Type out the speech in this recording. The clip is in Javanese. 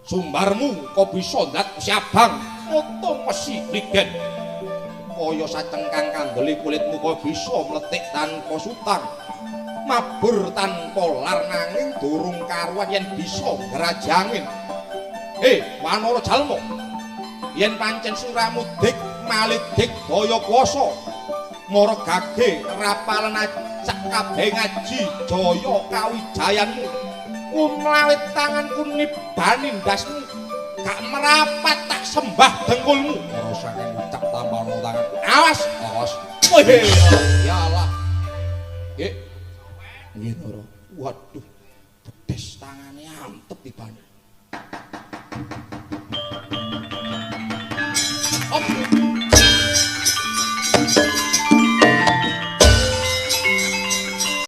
Sumbarmu kok bisa ndat wesi abang, mutung wesi pligen. Kaya sacengkang kandele kulitmu kok bisa mletik tanpa sutang. Mabur tanpa lar nanging durung karuan yen bisa ngrajangin. Hei, Wanara Jalma. Yen pancen suramu dik malidik daya kuwasa, mara gage rapalen acak kabeh ngaji jaya kawijayanmu. Kumlawit tanganku nibani ndasmu, gak merapat tak sembah dengkulmu. Ora saking ucap tambah tangan. Awas, awas. Wih, ya Allah. Nggih. Nggih, Ndara. Waduh. Bedes tangane antep tibane.